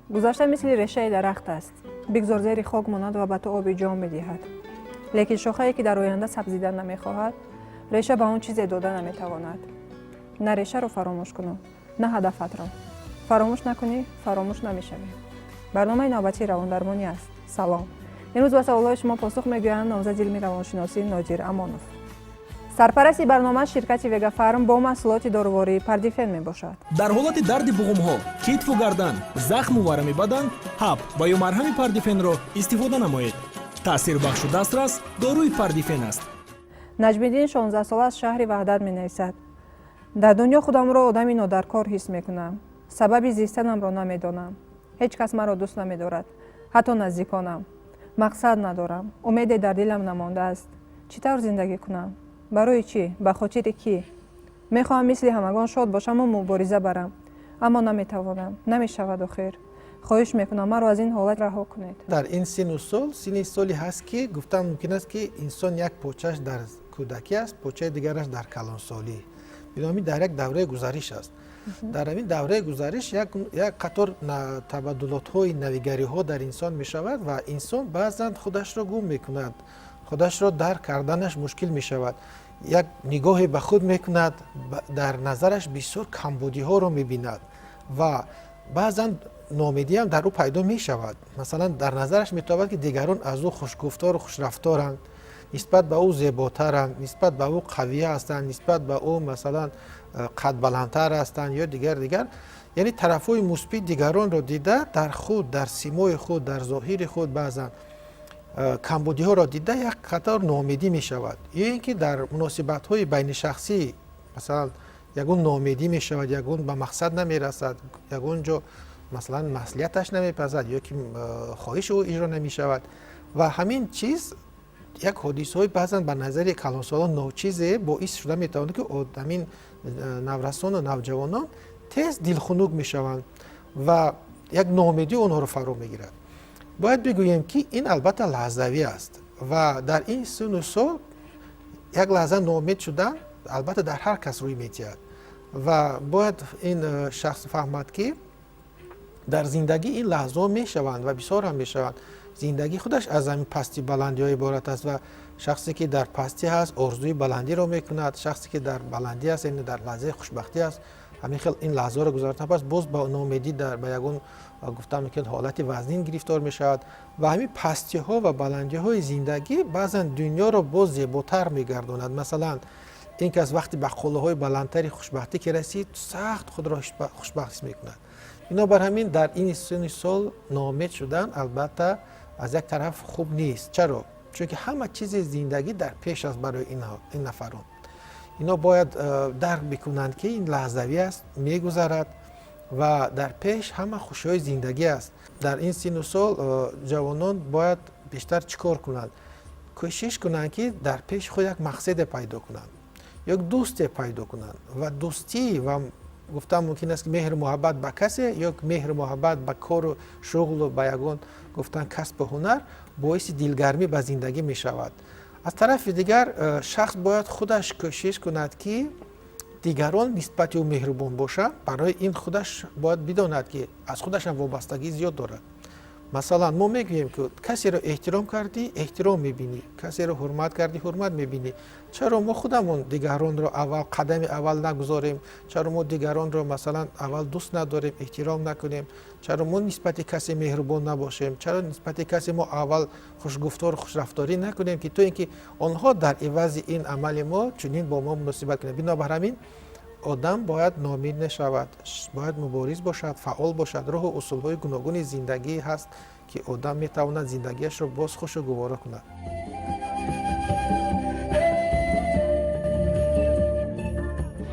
Гузашта мисли решаи дарахт аст, бигзор зери хок монад ва ба ту оби ҷон бидиҳад, лекин шохае, ки дар оянда сабзидан намехоҳад, реша ба он чизе дода наметавонад. На решаро фаромӯш куну, на ҳадафатро фаромӯш накунӣ, фаромӯш намешавӣ. Барномаи навбатии равондармонӣ аст. Салом. Имрӯз ба саволҳои шумо посух мегӯянд номзади илми равоншиносӣ Нодир Амонов. Сарпарасти барнома ширкати Вегафарм бо маҳсулоти дорувории Пардифен мебошад. Дар ҳолати дарди буғумҳо, китфу гардан, захму варами бадан ҳаб ва ё марҳами Пардифенро истифода намоед. Таъсирбахшу дастрас доруи Пардифен аст. Наҷмиддин, 16сола, аз шаҳри Ваҳдат менависад: «Дар дунё худамро одами нодаркор ҳис мекунам. Сабаби зистанамро намедонам. Ҳеҷ кас маро дӯст намедорад, ҳатто наздиконам. Мақсад надорам, умеде дар дилам намондааст. Чӣ тавр зиндагӣ кунам? Барои чӣ? Ба хотири кӣ? Мехоҳам мисли ҳамагон шод бошаму мубориза барам, аммо наметавонам, намешавад. Охир хоҳиш мекунам, маро аз ин ҳолат раҳо кунед». Дар ин сину сол, сини соле ҳаст, ки гуфтан мумкин аст, ки инсон як почааш дар кӯдакӣ аст, почаи дигараш дар калонсолӣ. Бинобар ин дар як давраи гузариш аст. Дар ҳамин давраи гузариш як қатор табаддулотҳои навигариҳо дар инсон мешавад ва инсон баъзан худашро гум мекунад, худашро дарк карданаш мушкил мешавад. Як нигоҳе ба худ мекунад, дар назараш бисёр камбудиҳоро мебинад ва баъзан ноумедиам дар ӯ пайдо мешавад. Масалан, дар назараш метобад, ки дигарон аз ӯ хушгуфтору хушрафторанд, нисбат ба ӯ зеботаранд, нисбат ба ӯ қавия ҳастанд, нисбат ба ӯ, масалан, қадбаландтар ҳастанд ё дигар дигар. Яъне тарафҳои мусбии дигаронро дида, дар худ, дар симои худ, дар зоҳири худ баъзан камбудиҳоро дида, як қатор ноумедӣ мешавад. Ё ин ки дар муносибатҳои байнишахсӣ, масалан, ягон ноумедӣ мешавад, ягон ба мақсад намерасад, ягон ҷо, масалан, маслиҳаташ намепазад ё ки хоҳиши ӯ иҷро намешавад. Ва ҳамин чиз як ҳодисаҳои баъзан ба назари калонсолон ночизе боис шуда метавонад, ки ҳамин наврасону навҷавонон тез дилхунук мешаванд ва як ноумедӣ онҳоро фаро мегирад. Бояд бигӯем, ки ин албатта лаҳзавӣ аст ва дар ин сину сол як лаҳза ноумед шудан албатта дар ҳар кас рӯй медиҳад. Ва бояд ин шахс фаҳмад, ки дар зиндагӣ ин лаҳзаҳо мешаванд ва бисёр ҳам мешаванд. Зиндагӣ худаш аз ҳамин пасти баландиҳо иборат аст ва шахсе, ки дар пастӣ ҳаст, орзуи баландиро мекунад, шахсе, ки дар баландӣ аст, яъне дар лаҳзаи хушбахтӣ аст, ҳамин хел ин лаҳзаро гузаронда пас боз ба ноумедӣ дар ба ягон, гуфтам мумкин, ҳолати вазнин гирифтор мешавад. Ва ҳамин пастиҳо ва баландиҳои зиндагӣ баъзан дунёро боз зеботар мегардонад. Масалан, ин кас вақте ба қуллаҳои баландтари хушбахтӣ ки расид, сахт худро хушбахт ҳис мекунад. Бинобар ҳамин дар ин сини сол ноумед шудан албатта аз як тараф хуб нест. Чаро? Чунки ҳама чизи зиндагӣ дар пеш аст барои ин нафарон. Ино бояд дарк бикунанд, ки ин лаҳзавӣ аст, мегузарад ва дар пеш ҳама хушиҳои зиндагӣ аст. Дар ин сину сол ҷавонон бояд бештар чӣ кор кунанд? Кӯшиш кунанд, ки дар пеши худ як мақсаде пайдо кунанд, як дӯсте пайдо кунанд. Ва дӯстӣ ва, гуфтан мумкин аст, ки меҳру муҳаббат ба касе ё меҳру муҳаббат ба кору шуғлу ба ягон, гуфтан, касбу ҳунар боиси дилгармӣ ба зиндагӣ мешавад. Аз тарафи дигар, шахс бояд худаш кӯшиш кунад, ки дигарон нисбати ӯ меҳрубон бошанд. Барои ин худаш бояд бидонад, ки аз худашам вобастагӣ зиёд дорад. Масалан, мо мегӯем, ки касеро эҳтиром кардӣ, эҳтиром мебинӣ, касеро ҳурмат кардӣ, ҳурмат мебинӣ. Чаро мо худамон дигаронро аввал қадами аввал нагузорем? Чаро мо дигаронро, масалан, аввал дӯст надорем, эҳтиром накунем? Чаро мо нисбати касе меҳрубон набошем? Чаро нисбати касе мо аввал хушгуфтору хушрафторӣ накунем, ки то ин ки онҳо дар ивази ин амали мо чунин бо мо муносибат кунанд? Бинобар ҳамин одам бояд ноумед нашавад, бояд мубориз бошад, фаъол бошад. Роҳу усулҳои гуногуни зиндагӣ ҳаст, ки одам метавонад зиндагиашро боз хушу гуворо кунад.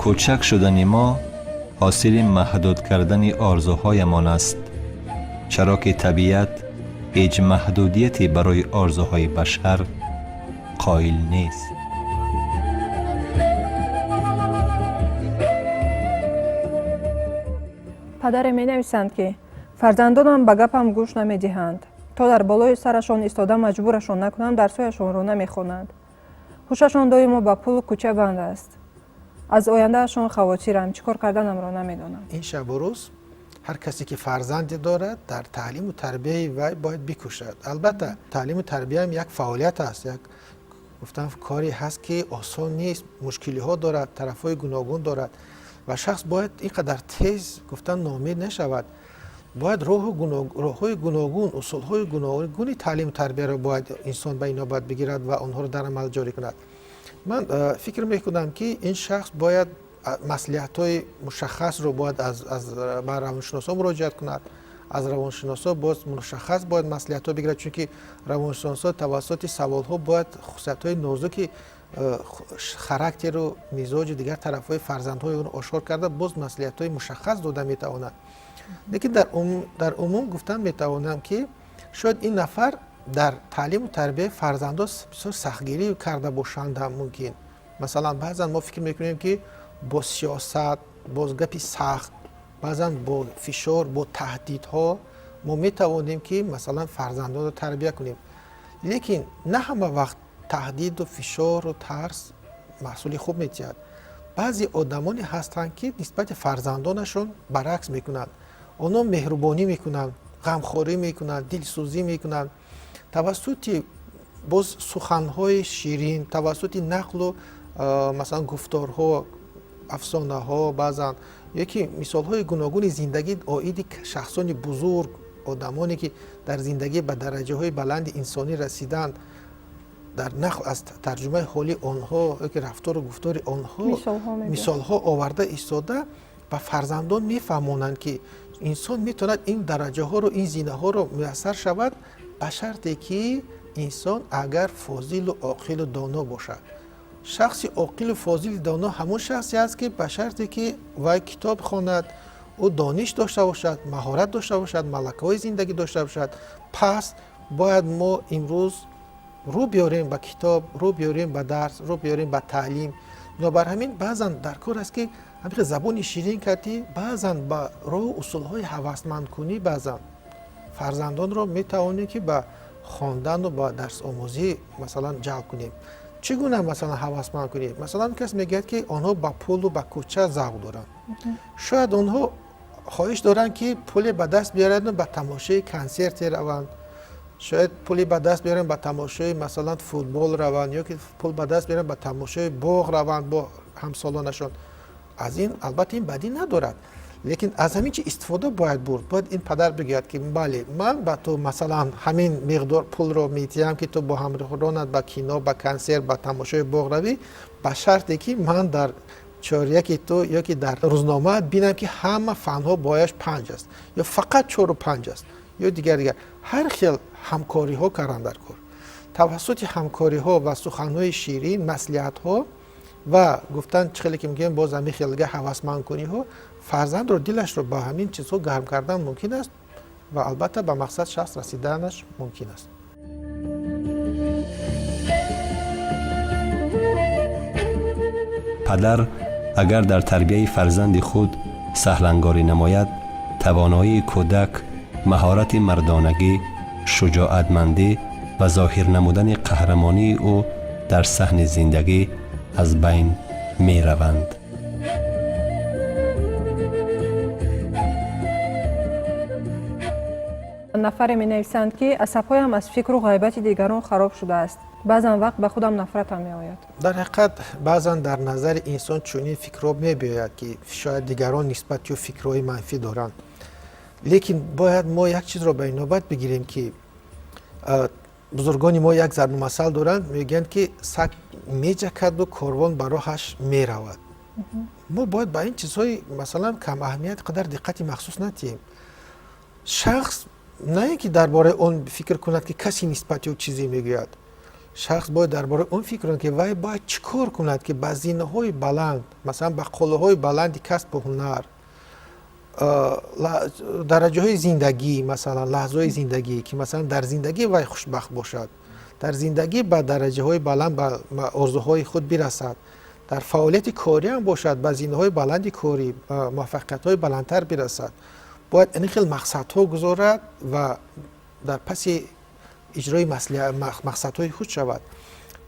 Кӯчак шудани мо ҳосили маҳдуд кардани орзуҳоямон аст, чаро ки табиат ҳеҷ маҳдудияте барои орзуҳои башар қоил нест. Падаре менависанд, ки фарзандонам ба гапам гӯш намедиҳанд. То дар болои сарашон истода маҷбурашон накунам, дарсҳояшонро намехонанд. Ҳушашон доимо ба пулу кӯча банд аст. Аз ояндаашон хавотирам, чӣ кор карданамро намедонам. Ин шабу рӯз Ҳар касе ки фарзанде дорад, дар таълиму тарбияи вай бояд бикӯшад. Албатта, таълиму тарбияам як фаъолият аст, як гуфтам коре ҳаст, ки осон нест, мушкилиҳо дорад, тарафҳои гуногун дорад ва шахс бояд ин қадар тез гуфтан ноумед нашавад. Бояд роҳҳои гуногун, усулҳои гуногуни таълиму тарбияро бояд инсон ба инобат бигирад ва онҳоро дар амал ҷорӣ кунад. Ман фикр мекунам, ки ин шахс бояд маслиҳатҳои мушаххасро бояд аз ба равоншиносҳо муроҷиат кунад, аз равоншиносҳо боз мушаххас бояд маслиҳатҳо бигирад, чунки равоншиносҳо тавассути саволҳо бояд хусусиятҳои нозуки характеру мизоҷи дигар тарафҳои фарзандҳои онро ошкор карда, боз маслиҳатҳои мушаххас дода метавонад. Лекин дар умум гуфтан метавонам, ки шояд ин нафар дар таълиму тарбияи фарзандҳо бисёр сахтгирӣ карда бошанд ҳам мумкин. Масалан, баъзан мо фикр мекунем, ки бо сиёсат, бо гапи сахт, баъзан бо фишор, бо таҳдидҳо мо метавонем, ки масалан фарзандонро тарбия кунем. Лекин на ҳама вақт таҳдиду фишору тарс маҳсули хуб медиҳад. Баъзе одамоне ҳастанд, ки нисбати фарзандонашон баръакс мекунанд. Онҳо меҳрубонӣ мекунанд, ғамхорӣ мекунанд, дилсӯзӣ мекунанд. Тавассути боз суханҳои ширин, тавассути нақлу масалан гуфторҳо, афсонаҳо, баъзан ёки мисолҳои гуногуни зиндагӣ оиди шахсони бузург, одамоне ки дар зиндагӣ ба дараҷаҳои баланди инсонӣ расиданд, дар нақл аз тарҷумаи ҳоли онҳо ёки рафтору гуфтори онҳо мисолҳо оварда истода ба фарзандон мефаҳмонанд, ки инсон метавонад ин дараҷаҳоро, ин зинаҳоро муяссар шавад, ба шарте ки инсон агар фозилу оқилу доно бошад. Шахси оқилу фозили доно ҳамон шахсе аст, ки ба шарте ки вай китоб хонад, ӯ дониш дошта бошад, маҳорат дошта бошад, малакаҳои зиндагӣ дошта бошад. Пас бояд мо имрӯз рӯ биёрем ба китоб, рӯ биёрем ба дарс, рӯ биёрем ба таълим. Бинобар ҳамин баъзан дар кор аст, ки ҳамин забони ширин кардӣ, баъзан ба роҳу усулҳои ҳавасмандкунӣ баъзан фарзандонро метавонем, ки ба хондану ба дарсомӯзӣ масалан ҷалб кунем. Чӣ гуна масалан ҳавасманд кунем? Масалан, кас мегӯяд, ки онҳо ба пулу ба кӯча завқ доранд. Шояд онҳо хоҳиш доранд, ки пуле ба даст биёранд, ба тамошои консерте раванд, шояд пуле ба даст биёранд, ба тамошои масалан футбол раванд, ё ки пул ба даст биёранд, ба тамошои боғ раванд бо ҳамсолонашон. Аз ин албатта ин бадӣ надорад, лекин аз ҳамин чи истифода бояд бурд. Бояд ин падар бигӯяд, ки бале, ман ба ту масалан ҳамин миқдор пулро медиҳам, ки ту бо ҳамроҳонат ба кино, ба консерт, ба тамошои боғ равӣ, ба шарте ки ман дар чоряки ту ё ки дар рӯзномаат бинам, ки ҳама фанҳо бояш 5 аст ё фақат 4-5 аст ё дигар дигар. Ҳар хел ҳамкориҳо кардан дар кор. Тавассути ҳамкориҳо ва суханҳои ширин, маслиҳатҳо ва гуфтан чӣ хеле ки мегӯем, боз ҳамин хелга ҳавасмандкуниҳо фарзандро дилашро ба ҳамин чизҳо гарм кардан мумкин аст ва албатта ба мақсад шахс расиданаш мумкин аст. Падар агар дар тарбияи фарзанди худ саҳлангорӣ намояд, тавоноии кӯдак, маҳорати мардонагӣ, шуҷоатмандӣ ва зоҳир намудани қаҳрамонии ӯ дар саҳни зиндагӣ аз байн мераванд. Нафаре менависанд, ки асабҳоям аз фикру ғайбати дигарон хароб шудааст, баъзан вақт ба худам нафратам меояд. Дар ҳақиқат, баъзан дар назари инсон чунин фикрҳо мебиёяд, ки шояд дигарон нисбати ӯ фикрҳои манфӣ доранд. Лекин бояд мо як чизро ба инобат бигирем, ки бузургони мо як зарбумасал доранд, мегӯянд, ки саг меҷакаду корвон ба роҳаш меравад. Мо бояд ба ин чизҳои масалан камаҳамият қадар диққати махсус надиҳем. Шахс на ин ки дар бораи он фикр кунад, ки касе нисбати ӯ чизе мегӯяд. Шахс бояд дар бораи он фикр кунад, ки вай бояд чӣ кор кунад, ки ба зинаҳои баланд, масалан ба қуллаҳои баланди касбу ҳунар, дараҷаҳои зиндагӣ, масалан лаҳзаҳои зиндагӣ, ки масалан дар зиндагӣ вай хушбахт бошад, дар зиндагӣ ба дараҷаҳои баланд, ба орзуҳои худ бирасад, дар фаъолияти кориам бошад, ба зинаҳои баланди корӣ, ба муваффақиятҳои баландтар бирасад. Бояд ин хел мақсадҳо гузорад ва дар паси иҷрои мақсадҳои худ шавад.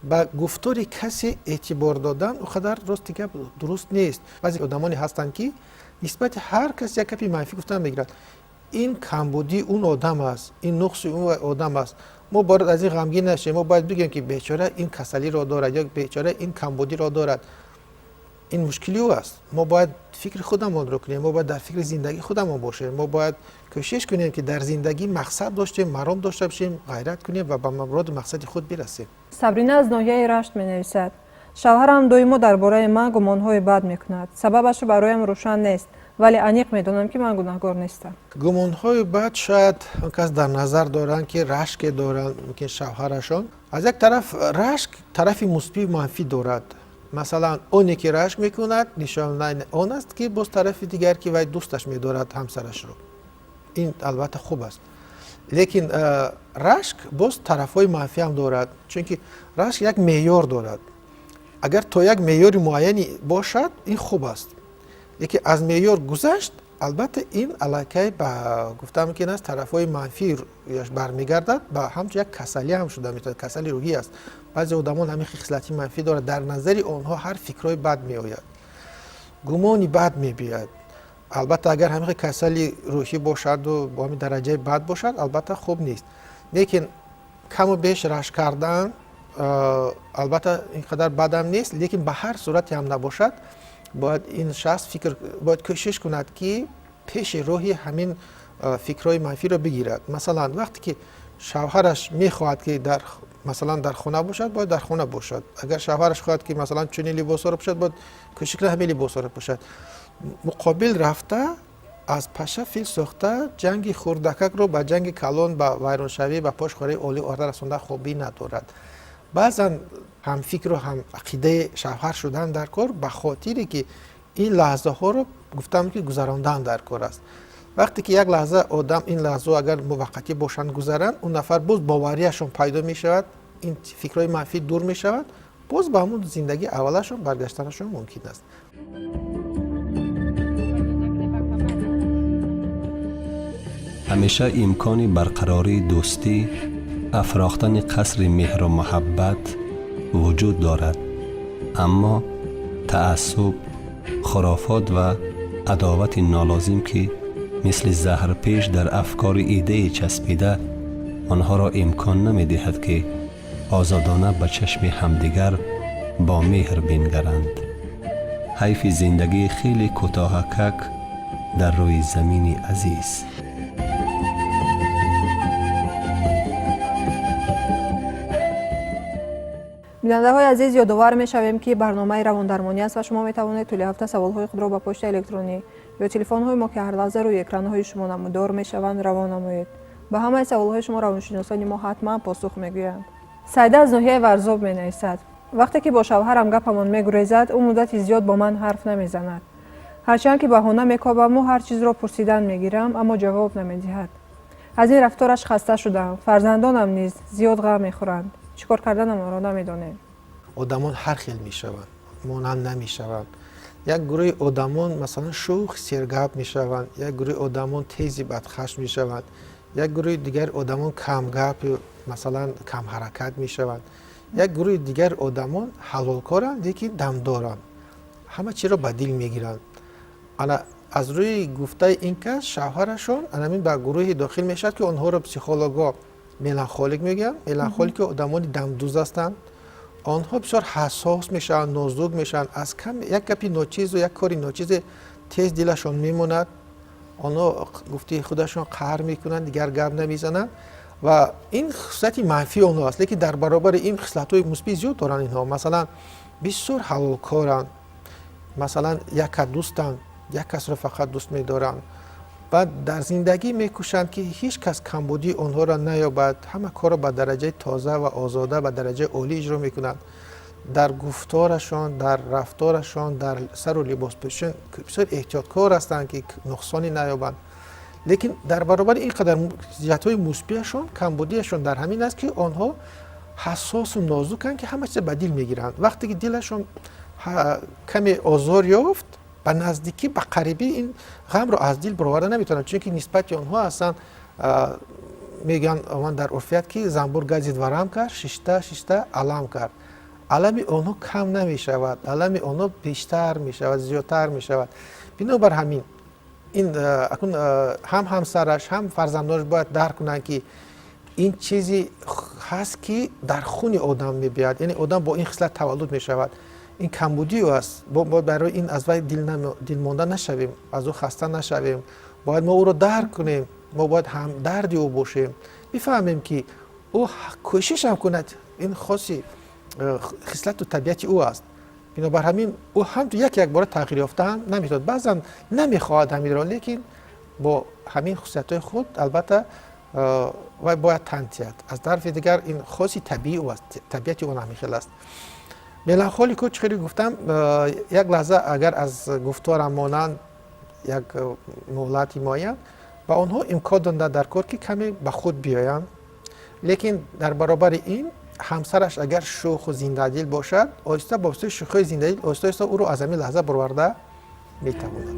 Ба гуфтори касе эътибор додан он қадар рости гап дуруст нест. Баъзе одамоне ҳастанд, ки нисбати ҳар кас як гапи манфӣ гуфтан мегирад. Ин камбудии он одам аст, ин нуқси он одам аст. Мо бояд аз ин ғамгин нашем, мо бояд бигӯем, ки бечора ин касалиро дорад ё бечора ин камбудиро дорад, ин мушкили ӯ аст. Мо бояд фикри худамонро кунем, мо бояд дар фикри зиндагии худамон бошем, мо бояд кӯшиш кунем, ки дар зиндагӣ мақсад доштем, маром дошта бошем, ғайрат кунем ва ба муроду мақсади худ бирасем. Сабрина аз ноҳияи Рашт менависад: шавҳарам доимо дар бораи ман гумонҳои бад мекунад. Сабабаш бароям рӯшан нест, вале аниқ медонам, ки ман гунаҳгор нестам. Гумонҳои бад шояд он кас дар назар доранд, ки рашке доранд мумкин шавҳарашон. Аз як тараф, рашк тарафи мусбию манфӣ дорад. Масалан, оне ки рашк мекунад, нишонаи он аст, ки боз тарафи дигар, ки вай дӯсташ медорад ҳамсарашро. Ин албатта хуб аст, лекин рашк боз тарафҳои манфиам дорад, чунки рашк як меъёр дорад. Агар то як меъёри муайяне бошад, ин хуб аст, лекин аз меъёр гузашт, албатта ин аллакай ба гуфта мумкин аст, тарафҳои манфиаш бармегардад, ба ҳамчун як касалӣ ҳам шуда метавонад. Касали рӯҳӣ аст. Баъзе одамон ҳамин хислати манфӣ дорад, дар назари онҳо ҳар фикрҳои бад меояд, гумони бад мебиёяд. Албатта, агар ҳамин касали рӯҳӣ бошаду бо ҳамин дараҷаи бад бошад, албатта хуб нест. Лекин каму беш рашк кардан албатта ин қадар бадам нест, лекин ба ҳар сурате ҳам набошад, бояд ин шахс фикр, бояд кӯшиш кунад, ки пеши роҳи ҳамин фикрҳои манфиро бигирад. Масалан, вақте ки шавҳараш мехоҳад, ки дар масалан дар хона бошад, бояд дар хона бошад. Агар шавҳараш хоҳад, ки масалан чунин либосҳоро пӯшад, бояд кӯшиш кунад, ҳамин либосҳоро пӯшад. Муқобил рафта, аз паша фил сохта, ҷанги хурдакакро ба ҷанги калон, ба вайроншавӣ, ба пошхӯрии олӣ оварда расонда хубӣ надорад. Баъзан ҳамфикру ҳамақидаи шавҳар шудан дар кор, ба хотире ки ин лаҳзаҳоро гуфтам, ки гузарондан дар кор аст. Вақте ки як лаҳза одам ин лаҳзаҳо агар муваққатӣ бошанд, гузаранд, он нафар боз боварияшон пайдо мешавад, ин фикрҳои манфӣ дур мешавад, боз ба ҳамун зиндагии аввалашон баргаштанашон мумкин аст. Ҳамеша имкони барқарории дӯстӣ, афрохтани қасри меҳру муҳаббат вуҷуд дорад, аммо таассуб, хурофот ва адовати нолозим, ки мисли заҳрпеш дар афкори идае часпида, онҳоро имкон намедиҳад, ки озодона ба чашми ҳамдигар бо меҳр бингаранд. Ҳайфи зиндагии хеле кӯтоҳакак дар рӯи замини азиз. Бинандаҳои азиз, ёдовар мешавем, ки барномаи равондармонӣ аст ва шумо метавонед тӯли ҳафта саволҳои худро ба почтаи электронӣ ё телефонҳои мо, ки ҳар лаҳза рӯи экранҳои шумо намудор мешаванд, равон намоед. Ба ҳамаи саволҳои шумо равоншиносони мо ҳатман посух мегӯянд. Сайда аз ноҳияи Варзоб менависад: вақте ки бо шавҳарам гапамон мегурезад, ӯ муддати зиёд бо ман ҳарф намезанад. Ҳарчанд ки баҳона мекобаму ҳар чизро пурсидан мегирам, аммо ҷавоб намедиҳад. Аз ин рафтораш хаста шудам. Фарзандонам низ зиёд ғам мехӯранд. Чӣ кор карданамонро намедонем. Одамон ҳар хел мешаванд, монанд намешаванд. Як гурӯҳи одамон, масалан, шӯх, сергап мешаванд, як гурӯҳи одамон тези бадхашм мешаванд, як гурӯҳи дигар одамон камгап, масалан, камҳаракат мешаванд, як гурӯҳи дигар одамон ҳалолкоранд, лекин дамдоранд, ҳама чиро ба дил мегиранд. Ана аз рӯи гуфтаи ин кас, шавҳарашон анамин ба гурӯҳе дохил мешавад, ки онҳоро психологҳо меланхолик мегӯянд. Меланхолики одамони дамдуз ҳастанд. Онҳо бисёр ҳассос мешаванд, нозук мешаванд, аз кам як гапи ночизу як кори ночизе тез дилашон мемонад. Онҳо, гуфти худашон, қаҳр мекунанд, дигар гап намезананд ва ин хислати манфии онҳо аст. Лекин дар баробари ин хислатҳои мусбӣ зиёд доранд инҳо. Масалан, бисёр ҳалолкоранд, масалан, якка дӯстанд, як касро фақат дӯст медоранд. Баъд дар зиндагӣ мекӯшанд, ки ҳеҷ кас камбудии онҳоро наёбад, ҳама корро ба дараҷаи тоза ва озода, ба дараҷаи олӣ иҷро мекунанд. Дар гуфторашон, дар рафторашон, дар сару либоспӯшон бисёр эҳтиёткор ҳастанд, ки нуқсоне наёбанд. Лекин дар баробари ин қадар ҷиҳатҳои мусбиашон, камбудиашон дар ҳамин аст, ки онҳо ҳассосу нозуканд, ки ҳама чиза ба дил мегиранд. Вақте ки дилашон каме озор ёфт, ба наздикӣ, ба қарибӣ ин ғамро аз дил бароварда наметавонанд, чунки нисбати онҳо ҳастанд. Мегӯянд ман дар урфият, ки занбур газид, варам кард, шишта шишта алам кард. Алами онҳо кам намешавад, алами онҳо бештар мешавад, зиёдтар мешавад. Бинобар ҳамин ин акнун ҳам ҳамсараш, ҳам фарзандонаш бояд дарк кунанд, ки ин чизе ҳаст, ки дар хуни одам мебиёяд, яъне одам бо ин хислат таваллуд мешавад. Ин камбудӣ аст, бояд барои ин аз вай дилмонда нашавем, аз ӯ хаста нашавем. Бояд мо ӯро дарк кунем, мо бояд ҳамдарди ӯ бошем, бифаҳмем, ки ӯ кӯшиш ҳам кунад, ин хоси хислату табиати ӯ аст. Бинобар ҳамин ӯ ҳам як якбора тағйир ёфта ҳам наметавонад, баъзан намехоҳад ҳаминро, лекин бо ҳамин хусусиятҳои худ албатта вай бояд тан диҳад. Аз тарафи дигар ин хоси табиии ӯ аст, табиати ӯ ҳамин хел аст. Меланхолико, чӣ хеле гуфтам, як лаҳза агар аз гуфторам монанд, як муҳлати муайян ба онҳо имкон дода дар кор, ки каме ба худ биёянд. Лекин дар баробари ин ҳамсараш агар шӯху зиндадил бошад, оҳиста бо воситаи шӯхии зиндадил оҳиста оҳиста ӯро аз ҳамин лаҳза бароварда метавонад.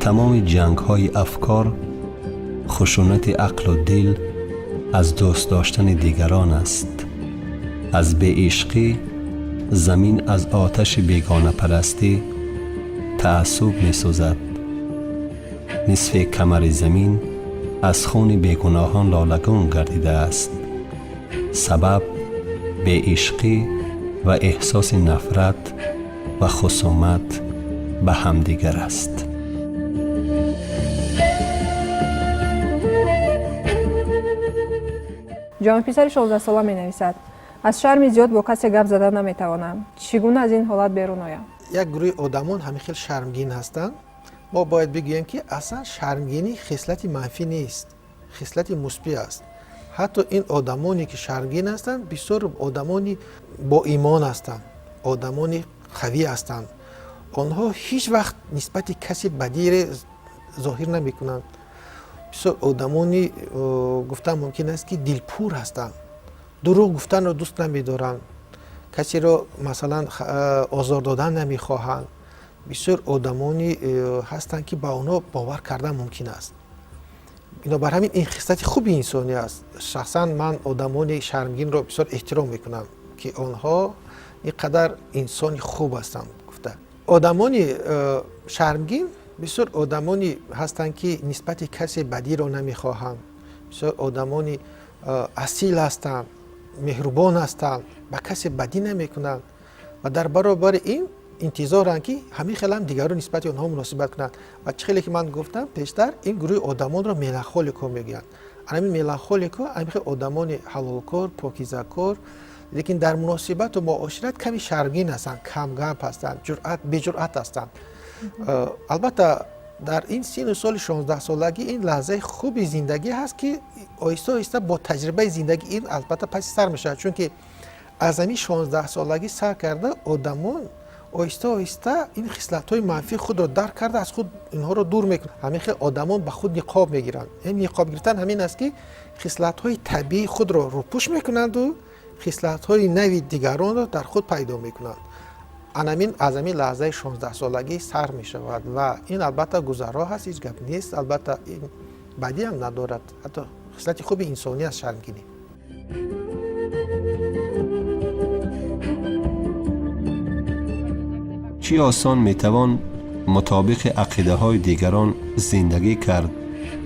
Тамоми ҷангҳои афкор, хушунати ақлу дил аз дӯст доштани дигарон аст. Аз беишқӣ замин аз оташи бегонапарастӣ таассуб месӯзад. Нисфи камари замин аз хуни бегуноҳон лолагун гардидааст. Сабаб беишқӣ ва эҳсоси нафрат ва хусумат ба ҳамдигар аст. Ҷавонписари 16сола менависад: аз шарми зиёд бо касе гап зада наметавонам. Чӣ гуна аз ин ҳолат берун оям? Як гурӯҳи одамон ҳамин хел шармгин ҳастанд. Мо бояд бигӯем, ки аслан шармгинӣ хислати манфӣ нест, хислати мусбӣ аст. Ҳатто ин одамоне, ки шармгин ҳастанд, бисёр одамони боимон ҳастанд, одамони қавӣ ҳастанд. Онҳо ҳеҷ вақт нисбати касе бадире зоҳир намекунанд. Бисёр одамони, гуфтан мумкин аст, ки дилпур ҳастанд, дурӯғ гуфтанро дӯст намедоранд, касеро, масалан, озор додан намехоҳанд. Бисёр одамони ҳастанд, ки ба онҳо бовар кардан мумкин аст. Бинобар ҳамин ин хислати хуби инсонӣ аст. Шахсан ман одамони шармгинро бисёр эҳтиром мекунам, ки онҳо ин қадар инсони хуб ҳастанд гуфта. Одамони шармгин бисёр одамони ҳастанд, ки нисбати касе бадиро намехоҳанд, бисёр одамони асил ҳастанд, меҳрубон ҳастанд, ба касе бадӣ намекунанд ва дар баробари ин интизоранд, ки ҳамин хел ҳам дигарон нисбати онҳо муносибат кунанд. Ва чӣ хеле ки ман гуфтам пештар, ин гурӯҳи одамонро меланхолико мегӯянд. Ҳамин меланхолико ҳамин хел одамони ҳалолкор, покизакор, лекин дар муносибату муошират ками шармгин ҳастанд, камгап ҳастанд, беҷуръат ҳастанд. Албатта, дар ин сину соли 16солагӣ ин лаҳзаи хуби зиндагӣ ҳаст, ки оҳиста оҳиста бо таҷрибаи зиндагӣ ин албатта паси сар мешавад, чунки аз ҳамин 16солагӣ сар карда одамон оҳиста оҳиста ин хислатҳои манфии худро дарк карда, аз худ инҳоро дур мекунанд. Ҳамин хел одамон ба худ ниқоб мегиранд. Ин ниқоб гирифтан ҳамин аст, ки хислатҳои табиии худро рӯпӯш мекунанду хислатҳои нави дигаронро дар худ пайдо мекунанд. Анамин аз ҳамин лаҳзаи 16солагӣ сар мешавад ва ин албатта гузаро ҳаст, ҳеҷ гап нест, албатта ин бадӣ ҳам надорад, ҳатто хислати хуби инсонӣ аст шармгинӣ. Чӣ осон метавон мутобиқи ақидаҳои дигарон зиндагӣ кард,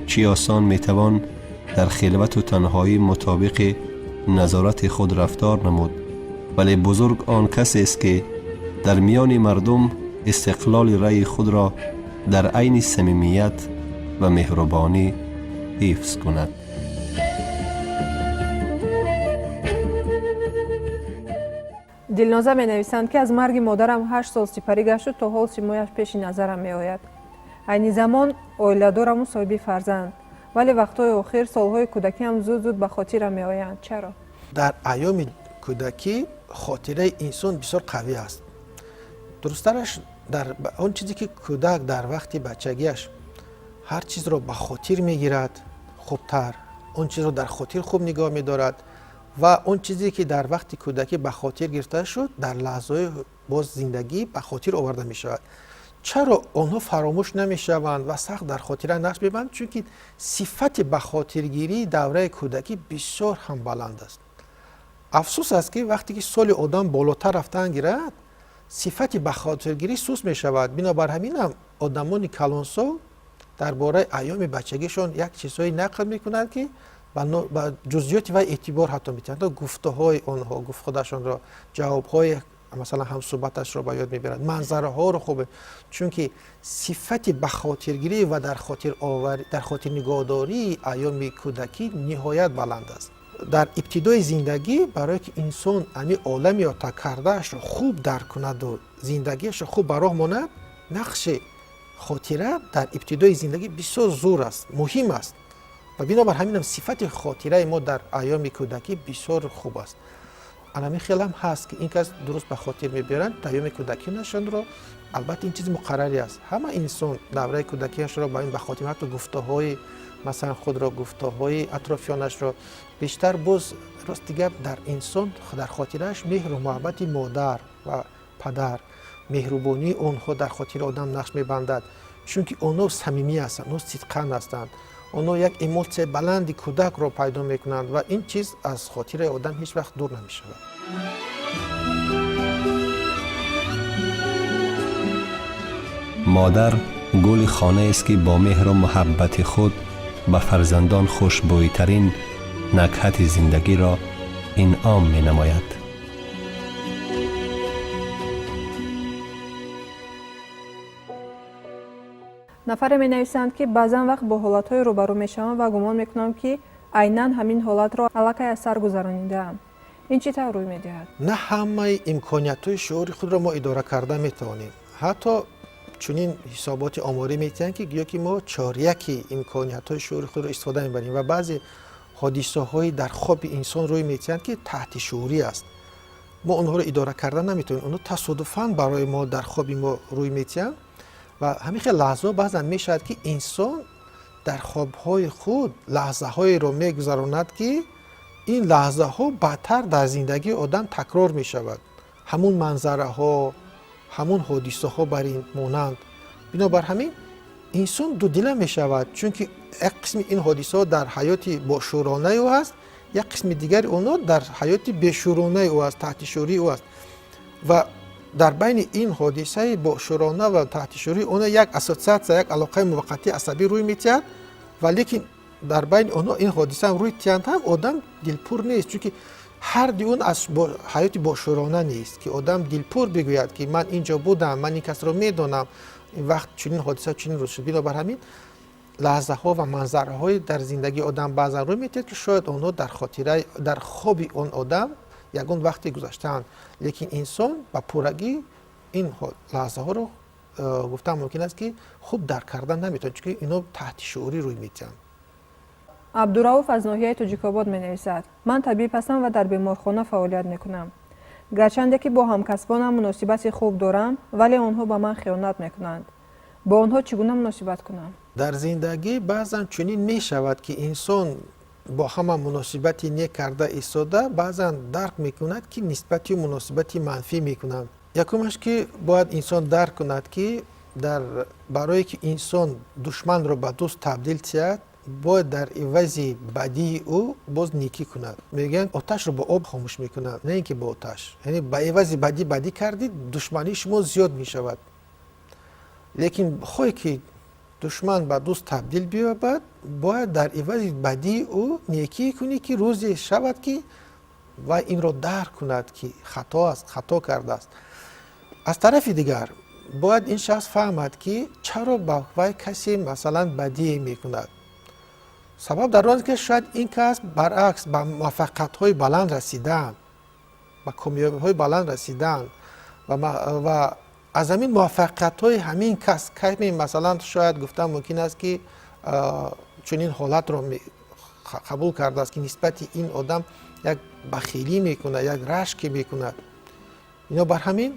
чӣ осон метавон дар хилвату танҳоӣ мутобиқи назорати худ рафтор намуд. Вале бузург он касест, ки дар миёни мардум истиқлоли раъи худро дар айни самимият ва меҳрубонӣ ҳифз кунад. Дилноза менависанд, ки аз марги модарам 8 сол сипарӣ гашту то ҳол симояш пеши назарам меояд. Айни замон оиладораму соҳиби фарзанд, вале вақтҳои охир солҳои кӯдакиам зуд зуд ба хотирам меоянд. Чаро? Дар айёми кӯдакӣ хотираи инсон бисёр қавӣ аст. Дурусттараш, дар он чизе ки кӯдак дар вақти бачагиаш ҳар чизро ба хотир мегирад, хубтар он чизро дар хотир хуб нигоҳ медорад ва он чизе ки дар вақти кӯдакӣ ба хотир гирифта шуд, дар лаҳзаҳои боз зиндагӣ ба хотир оварда мешавад. Чаро онҳо фаромӯш намешаванд ва сахт дар хотира нақш мебанданд? Чунки сифати ба хотиргирии давраи кӯдакӣ бисёр ҳам баланд аст. Афсӯс аст, ки вақте ки соли одам болотар рафтан гирад, сифати ба хотиргирӣ суст мешавад. Бинобар ҳаминам одамони калонсол дар бораи айёми бачагишон як чизҳое нақл мекунанд, ки ба ҷузъиёти вай эътибор ҳатто метиҳанд. Гуфтаҳои онҳо, гуфт худашонро, ҷавобҳои масалан ҳамсӯҳбаташро ба ёд мебарад, манзараҳоро хуб, чунки сифати ба хотиргирӣ ва дар хотир нигоҳдории айёми кӯдакӣ ниҳоят баланд аст. Дар ибтидои зиндагӣ, барое ки инсон ҳамин олами кардаашро хуб дарк кунаду зиндагиашро хуб ба роҳ монад, нақши хотира дар ибтидои зиндагӣ бисёр зур аст, муҳим аст. Ва бинобар ҳаминам сифати хотираи мо дар айёми кӯдакӣ бисёр хуб аст. Анами хелам ҳаст, ки ин кас дуруст ба хотир мебиёранд айёми кӯдакиашонро. Албатта, ин чизи муқаррарӣ аст, ҳама инсон давраи кӯдакиашро ба ин ба хотир, ҳатто гуфтаҳои масалан худро, гуфтаҳои атрофиёнашро бештар. Боз рости гап, дар инсон дар хотирааш меҳру муҳаббати модар ва падар, меҳрубонии онҳо дар хотири одам нақш мебандад, чунки онҳо самимӣ ҳастанд, онҳо сидқан ҳастанд, онҳо як эмотсияи баланди кӯдакро пайдо мекунанд ва ин чиз аз хотираи одам ҳеҷ вақт дур намешавад. Модар гули хонаест, ки бо меҳру муҳаббати худ ба фарзандон хушбӯйтарин накҳати зиндагиро инъом менамояд. Нафаре менависанд, ки баъзан вақт бо ҳолатҳое рӯбарӯ мешавам ва гумон мекунам, ки айнан ҳамин ҳолатро аллакай аз сар гузаронидаам. Ин чӣ тавр рӯй медиҳад? На ҳамаи имкониятҳои шуури худро мо идора карда метавонем. Ҳатто чунин ҳисоботи оморӣ метиҳанд, ки гӯё ки мо чоряки имкониятҳои шуури худро истифода мебарем ва баъзе ҳодисаҳои дар хоби инсон рӯй метиҳанд, ки таҳти шуурӣ аст, мо онҳоро идора карда наметавонем, онҳо тасодуфан барои мо дар хоби мо рӯй метиҳанд. Ва ҳамин хел лаҳзаҳо баъзан мешавад, ки инсон дар хобҳои худ лаҳзаҳоеро мегузаронад, ки ин лаҳзаҳо баъдтар дар зиндагии одам такрор мешавад, ҳамун манзараҳо, ҳамун ҳодисаҳо бар ин монанд. Бинобар ҳамин инсон дудила мешавад, чунки як қисми ин ҳодисаҳо дар ҳаёти бошӯронаи ӯ аст, як қисми дигари онҳо дар ҳаёти бешӯронаи ӯ аст, таҳти шӯрии ӯ аст. Ва дар байни ин ҳодисаи бошӯрона ва таҳти шӯрии онҳо як ассотсиатсия, як алоқаи муваққатии асабӣ рӯй метиҳад. Ва лекин дар байни онҳо ин ҳодиса рӯй тиҳанд ҳам, одам дилпур нест, чунки ҳарди он аз ҳаёти бошӯрона нест, ки одам дилпур бигӯяд, ки ман ин ҷо будам, ман ин касро медонам, ин вақт чунин ҳодиса, чунин рӯз шуд. Бинобар ҳамин лаҳзаҳо ва манзараҳое дар зиндагии одам баъзан рӯй метиҳад, ки шояд онҳо дар хотираи, дар хоби он одам ягон вақте гузаштаанд, лекин инсон ба пуррагӣ ин лаҳзаҳоро, гуфтан мумкин аст, ки хуб дарк кардан наметавонад, чунки ино таҳти шуурӣ рӯй метиҳанд. Абдурауф аз ноҳияи Тоҷикобод менависад: ман табиб ҳастам ва дар беморхона фаъолият мекунам. Гарчанде ки бо ҳамкасбонам муносибати хуб дорам, вале онҳо ба ман хиёнат мекунанд. Бо онҳо чӣ гуна муносибат кунам? Дар зиндагӣ баъзан чунин мешавад, ки инсон бо ҳама муносибати нек карда истода, баъзан дарк мекунад, ки нисбати муносибати манфӣ мекунанд. Якумаш, ки бояд инсон дарк кунад, ки дар барое ки инсон душманро ба дӯст табдил тиҳад, бояд дар ивази бадии ӯ боз некӣ кунад. Мегӯянд, оташро бо об хомӯш мекунанд, на ин ки бо оташ. Яъне ба ивази бадӣ бадӣ кардӣ, душмании шумо зиёд мешавад. Лекин хоҳе ки душман ба дӯст табдил биёбад, бояд дар ивази бадии ӯ некӣ кунӣ, ки рӯзе шавад, ки вай инро дарк кунад, ки хато аст, хато кардааст. Аз тарафи дигар, бояд ин шахс фаҳмад, ки чаро ба вай касе масалан бадие мекунад. Сабаб дар он аст, ки шояд ин кас баръакс ба муваффақиятҳои баланд расидаанд, ба комёбиҳои баланд расидаанд ва аз ҳамин муваффақиятҳои ҳамин кас каме масалан шояд гуфтан мумкин аст, ки чунин ҳолатро қабул кардааст, ки нисбати ин одам як бахилӣ мекунад, як рашке мекунад. Бинобар ҳамин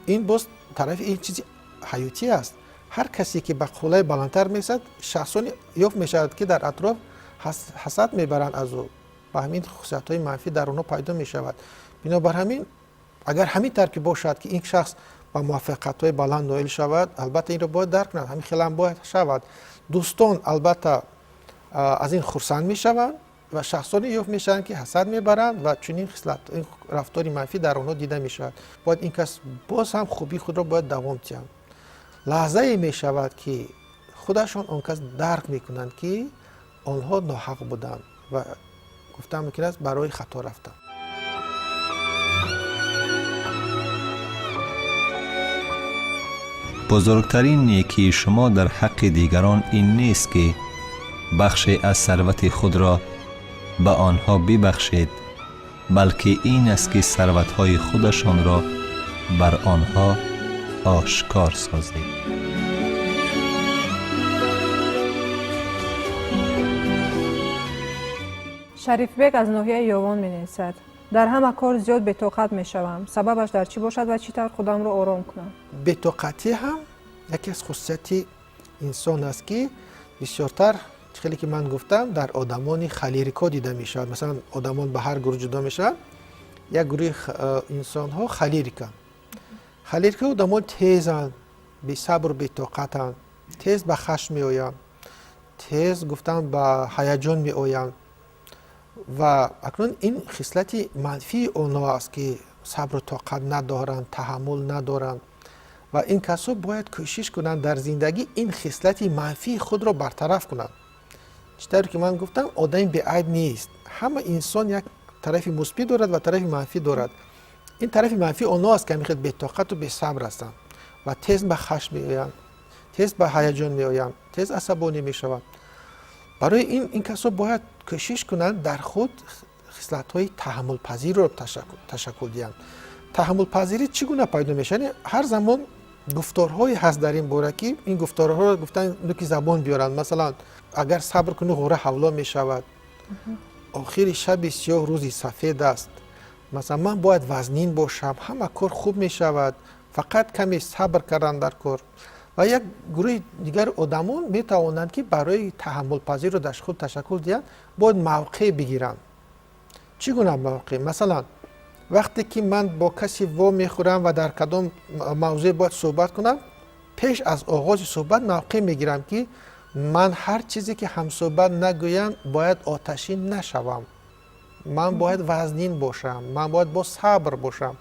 ин боз тарафи ин чизи ҳаётӣ аст. Ҳар касе ки ба қуллаи баландтар мерасад, шахсоне ёфт мешавад, ки дар атроф ҳасад мебаранд аз ӯ ва ҳамин хусусиятҳои манфӣ дар онҳо пайдо мешавад. Бинобар ҳамин, агар ҳамин тавр ки бошад, ки ин шахс Ба муваффақиятҳои баланд ноил шавад, албатта инро бояд дарк кунад, ҳамин хелам бояд шавад. Дӯстон албатта аз ин хурсанд мешаванд ва шахсоне ёфт мешаванд, ки ҳасад мебаранд ва чунин хислат, ин рафтори манфӣ дар онҳо дида мешавад. Бояд ин кас боз ҳам хубии худро бояд давом диҳанд. Лаҳзае мешавад, ки худашон он кас дарк мекунанд, ки онҳо ноҳақ буданд ва гуфтан мумкин аст, барои хато рафтанд. Бузургтарин некии шумо дар ҳаққи дигарон ин нест, ки бахше аз сарвати худро ба онҳо бибахшед, балки ин аст, ки сарватҳои худашонро бар онҳо ошкор созед. Шарифбек аз ноҳияи Ёвон менависад: дар ҳама кор зиёд бетоқат мешавам. Сабабаш дар чӣ бошад ва чӣ тавр худамро ором кунам? Бетоқатӣ ҳам яке аз хусусияти инсон аст, ки бисёртар, хеле ки ман гуфтам, дар одамони холерико дида мешавад. Масалан, одамон ба ҳар гурӯҳ ҷудо мешаванд. Як гурӯҳи инсонҳо холериканд. Холерика одамон тезанд, бесабру бетоқатанд, тез ба хашм меоянд, тез, гуфтам, ба ҳаяҷон меоянд. Ва акнун ин хислати манфии онҳо аст, ки сабру тоқат надоранд, таҳаммул надоранд. Ва ин касо бояд кӯшиш кунанд, дар зиндагӣ ин хислати манфии худро бартараф кунанд. Чӣ тавре ки ман гуфтам, одами беайб нест. Ҳама инсон як тарафи мусбӣ дорад ва тарафи манфӣ дорад. Ин тарафи манфии онҳо аст, ки ҳамин хел бетоқату бесабр ҳастанд ва тез ба хашм меоянд, тез ба ҳаяҷон меоянд, тез асабонӣ мешаванд. Барои ин ин касо бояд кӯшиш кунанд, дар худ хислатҳои таҳаммулпазирро ташаккул диҳанд. Таҳаммулпазирӣ чӣ гуна пайдо мешавад? Ҳар замон гуфторҳое ҳаст дар ин бора, ки ин гуфторҳоро гуфтан нуки забон биёранд. Масалан, агар сабр кунӣ, ғӯра ҳавло мешавад, охири шаби сиёҳ рӯзи сафед аст. Масалан, ман бояд вазнин бошам, ҳама кор хуб мешавад, фақат каме сабр кардан дар кор. Ва як гурӯҳи дигар одамон метавонанд, ки барои таҳаммулпазирро дар худ ташаккул диҳанд, бояд мавқеъ бигиранд. Чӣ гуна мавқеъ? Масалан, вақте ки ман бо касе во мехӯрам ва дар кадом мавзӯе бояд суҳбат кунам, пеш аз оғози суҳбат мавқеъ мегирам, ки ман ҳар чизе ки ҳамсӯҳбат нагӯям, бояд оташин нашавам, ман бояд вазнин бошам, ман бояд бо сабр бошам.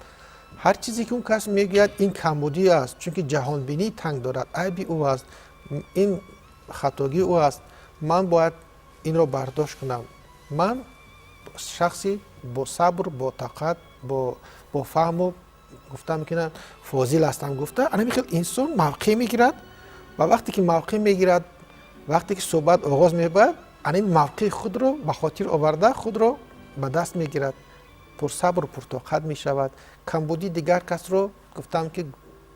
Ҳар чизе ки он кас мегӯяд, ин камбудӣ аст, чунки ҷаҳонбинии танг дорад, айби ӯ аст, ин хатогии ӯ аст, ман бояд инро бардошт кунам. Ман шахси бо сабр, бо тоқат, бо фаҳму, гуфта мекунам, фозил ҳастам гуфта, ана хел инсон мавқеъ мегирад. Ва вақте ки мавқеъ мегирад, вақте ки суҳбат оғоз меёбад, ана ин мавқеи худро ба хотир оварда, худро ба даст мегирад, пурсабру пуртоқат мешавад, камбудии дигар касро, гуфтам, ки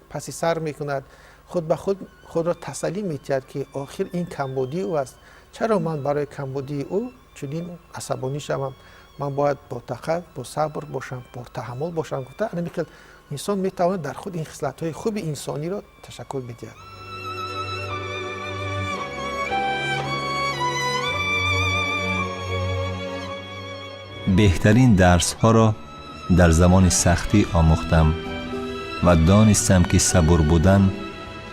паси сар мекунад, худ ба худ худро тасаллӣ медиҳад, ки охир ин камбудии ӯ аст, чаро ман барои камбудии ӯ чунин асабонӣ шавам, ман бояд ботоқат, босабр бошам, пуртаҳаммул бошам гуфта, ана хел инсон метавонад дар худ ин хислатҳои хуби инсониро ташаккул бидиҳад. Беҳтарин дарсҳоро дар замони сахтӣ омӯхтам ва донистам, ки сабур будан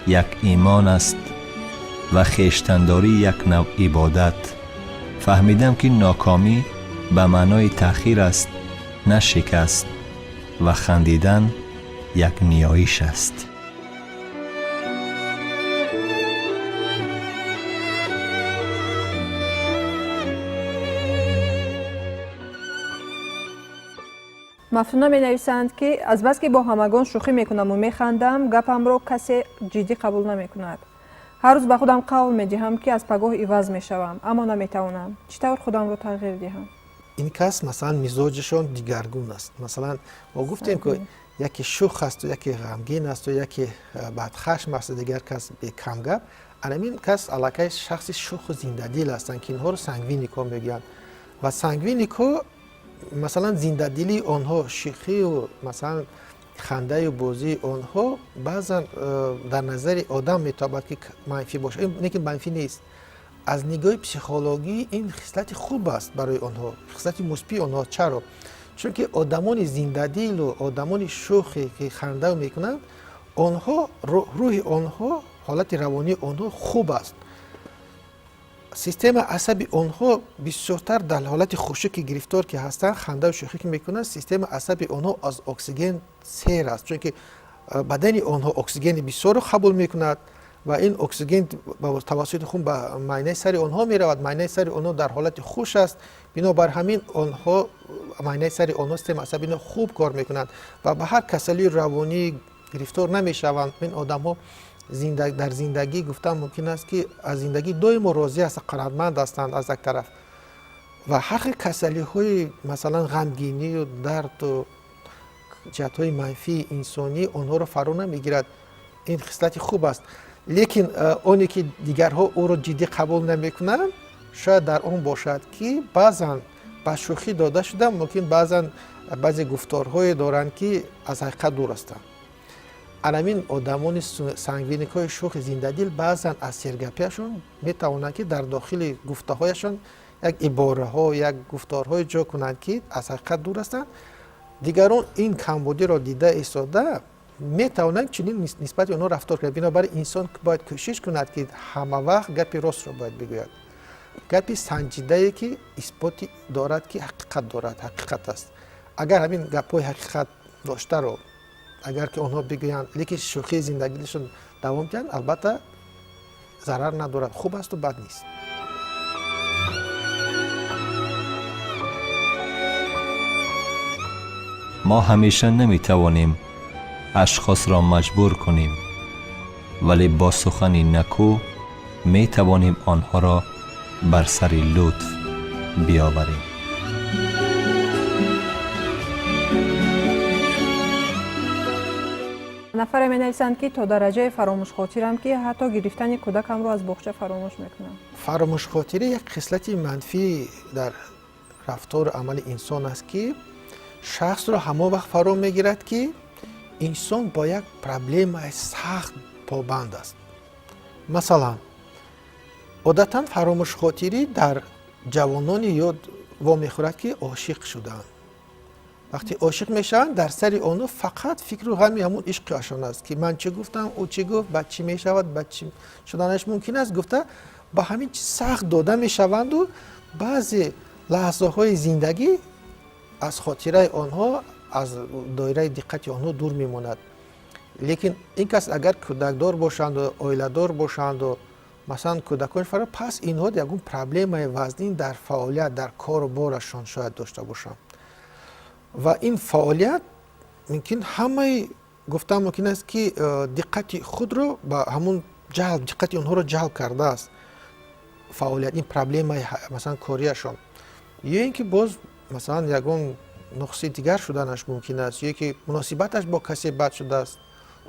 як имон аст ва хештандорӣ як навъ ибодат. Фаҳмидам, ки нокомӣ ба маънои таъхир аст, на шикаст, ва хандидан як ниёиш аст. Мафтуна менависанд, ки азбаски бо ҳамагон шӯхӣ мекунаму механдам, гапамро касе ҷиддӣ қабул намекунад. Ҳар рӯз ба худам қавл медиҳам, ки аз пагоҳ иваз мешавам, аммо наметавонам. Чӣ тавр худамро тағйир диҳам? Ин кас, масалан, мизоҷашон дигаргун аст. Масалан, мо гуфтем, ки яке шӯх асту яке ғамгин асту яке бадхашм асту дигар кас бекамгап. Анамин кас аллакай шахси шӯху зиндадил ҳастанд, ки инҳоро сангвиникҳо мегӯянд. Ва сангвиникҳо, масалан, зиндадилии онҳо, шӯхию, масалан, хандаю бозии онҳо баъзан дар назари одам метобад, ки манфӣ бошад, лекин манфӣ нест. Аз нигоҳи психологӣ ин хислати хуб аст барои онҳо, хислати мусбии онҳо. Чаро? Чунки одамони зиндадилу одамони шӯхе, ки ханда мекунанд, Онҳо, рӯҳи онҳо, ҳолати равонии онҳо хуб аст. Системаи асаби онҳо бисёртар дар ҳолати хушӣ ки гирифтор ки ҳастанд, хандаву шӯхӣ ки мекунанд, системаи асаби онҳо аз оксиген сер аст, чунки бадани онҳо оксигени бисёрро қабул мекунад ва ин оксиген тавассути хун ба майнаи сари онҳо меравад. Майнаи сари онҳо дар ҳолати хуш аст, бинобар ҳамин онҳо, майнаи сари онҳо, системаи асаби онҳо хуб кор мекунанд ва ба ҳар касалии равонӣ гирифтор намешаванд. Ин одамҳо дар зиндагӣ, гуфтан мумкин аст, ки аз зиндагӣ доимо розӣ ҳастанд, қаноатманд ҳастанд аз як тараф, ва ҳар хел касалиҳои, масалан, ғамгинию дарду ҷиҳатҳои манфии инсонӣ онҳоро фаро намегирад. Ин хислати хуб аст, лекин оне ки дигарҳо ӯро ҷиддӣ қабул намекунанд, шояд дар он бошад, ки баъзан ба шӯхӣ дода шуда мумкин, баъзан баъзе гуфторҳое доранд, ки аз ҳақиқат дур ҳастанд. Анамин одамони сангвиникҳои шӯхи зиндадил баъзан аз сергапиашон метавонанд, ки дар дохили гуфтаҳояшон як ибораҳо, як гуфторҳое ҷо кунанд, ки аз ҳақиқат дур ҳастанд. Дигарон ин камбудиро дида истода метавонанд чунин нисбати онҳо рафтор кунанд. Бинобар ин инсон бояд кӯшиш кунад, ки ҳама вақт гапи ростро бояд бигӯяд, гапи санҷидае, ки исботи дорад, ки ҳақиқат дорад, ҳақиқат аст. Агар ҳамин гапҳои ҳақиқат доштаро агар ки онҳо бигӯянд, лекин шӯхии зиндагиашон давом диҳанд, албатта, зарар надорад, хуб асту бад нест. Мо ҳамеша наметавонем ашхосро маҷбур кунем, вале бо сухани накӯ метавонем онҳоро бар сари лутф биёварем. Нафаре менависанд, ки то дараҷаи фаромӯшхотирам, ки ҳатто гирифтани кӯдакамро аз боғча фаромӯш мекунам. Фаромӯшхотирӣ як хислати манфӣ дар рафтору амали инсон аст, ки шахсро ҳамон вақт фаро мегирад, ки инсон бо як проблемаи сахт побанд аст. Масалан, одатан фаромӯшхотирӣ дар ҷавонони ёд вомехӯрад, ки ошиқ шудаанд. Вақте ошиқ мешаванд, дар сари онҳо фақат фикру ғами ҳамун ишқашон аст, ки ман чӣ гуфтам, ӯ чӣ гуфт, баъд чӣ мешавад, баъд чӣ шуданаш мумкин аст гуфта, ба ҳамин чиз сахт дода мешаванду баъзе лаҳзаҳои зиндагӣ аз хотираи онҳо, аз доираи диққати онҳо дур мемонад. Лекин ин кас агар кӯдакдор бошанду оиладор бошанду, масалан, кӯдакони фаро, пас инҳо ягон проблемаи вазнин дар фаъолият, дар кору борашон шояд дошта бошанд ва ин фаъолият мумкин ҳамаи, гуфтан мумкин аст, ки диққати худро ба ҳамун ҷалб, диққати онҳоро ҷалб кардааст фаъолият, ин проблемаи, масалан, кориашон, ё ин ки боз, масалан, ягон нуқси дигар шуданаш мумкин аст, ё ки муносибаташ бо касе бад шудааст,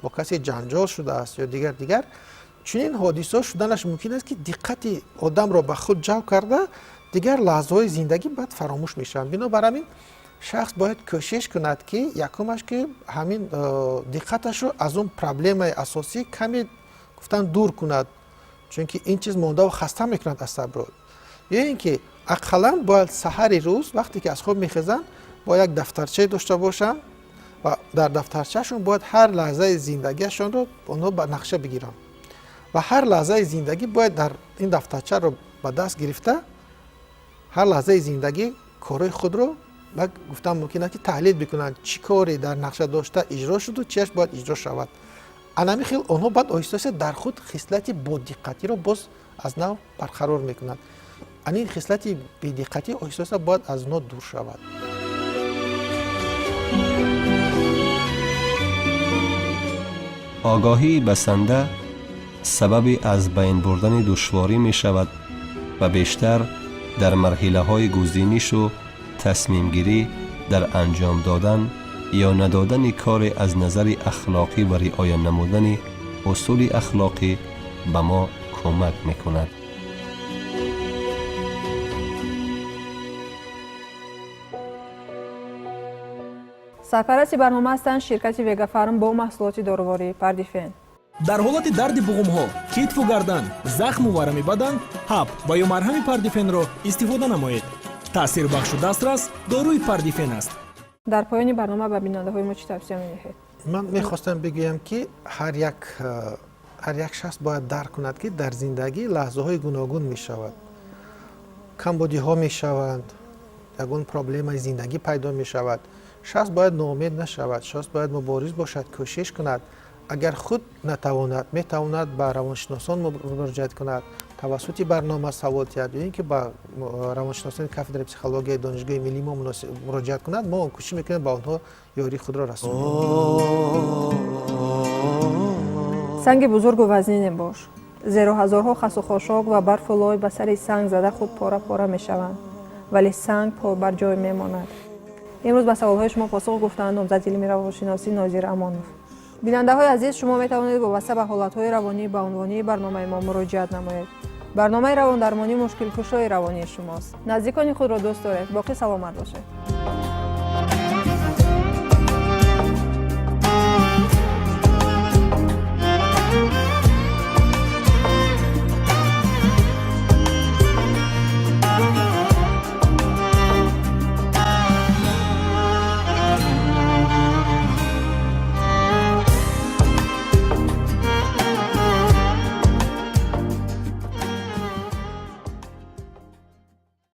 бо касе ҷанҷол шудааст ё дигар дигар. Чунин ҳодисаҳо шуданаш мумкин аст, ки диққати одамро ба худ ҷалб карда, дигар лаҳзаҳои зиндагӣ баъд фаромӯш мешаванд. Бинобар ҳамин шахс бояд кӯшиш кунад, ки якумаш, ки ҳамин диққаташро аз он проблемаи асосӣ каме, гуфтан, дур кунад, чунки ин чиз мондаву хаста мекунад асабро, ё ин ки ақаллан бояд саҳари рӯз, вақте ки аз хоб мехезанд, бояд як дафтарчае дошта бошанд ва дар дафтарчаашон бояд ҳар лаҳзаи зиндагиашонро онҳо ба нақша бигиранд ва ҳар лаҳзаи зиндагӣ бояд дар ин дафтарчаро ба даст гирифта, ҳар лаҳзаи зиндагӣ корҳои худро, гуфтан мумкин аст, ки таҳлил бикунанд, чӣ коре дар нақша дошта иҷро шуду чиаш бояд иҷро шавад. Анами хел онҳо баъд оҳиста оҳиста дар худ хислати бодиққатиро боз аз нав барқарор мекунанд. Ани хислати бедиққатӣ оҳиста оҳиста бояд аз онҳо дур шавад. Огоҳии басанда сабаби аз байн бурдани душворӣ мешавад ва бештар дар марҳилаҳои гузинишу тасмимгирӣ дар анҷом додан ё надодани коре аз назари ахлоқӣ ва риоя намудани усули ахлоқӣ ба мо кӯмак мекунад. Сарпарасти барнома ҳастанд ширкати Вегафарм бо маҳсулоти доруворӣ Пардифен. Дар ҳолати дарди буғумҳо, китфу гардан, захму варами бадан, ҳаб ва ё марҳами Пардифенро истифода намоед. Таъсирбахшу дастрас доруи Пардифен аст. Дар поёни барнома ба бинандаҳои мо чӣ тавсия медиҳед? Ман мехостам бигӯям, ки ҳар як шахс бояд дарк кунад, ки дар зиндагӣ лаҳзаҳои гуногун мешавад, камбудиҳо мешаванд, ягон проблемаи зиндагӣ пайдо мешавад. Шахс бояд ноумед нашавад, шахс бояд мубориз бошад, кӯшиш кунад. Агар худ натавонад, метавонад ба равоншиносон муроҷиат кунад, тавассути барнома савол диҳад ё ин ки ба равоншиносони кафедраи психологияи Донишгоҳи миллии мо муроҷиат кунад. Мо кӯшиш мекунем, ба онҳо ёрии худро расонем. Санги бузургу вазнине бош, зеро ҳазорҳо хасу хошок ва барфу лой ба сари санг зада худ пора пора мешаванд, вале санг бар ҷой мемонад. Имрӯз ба саволҳои шумо посух гуфтанд номзади илми равоншиносӣ Нозир Амонов. Бинандаҳои азиз, шумо метавонед вобаста ба ҳолатҳои равонӣ ба унвонии барномаи мо муроҷиат намоед. Барномаи равондармонӣ мушкилкушои равонии шумост. Наздикони худро дӯст доред, боқӣ саломат бошед.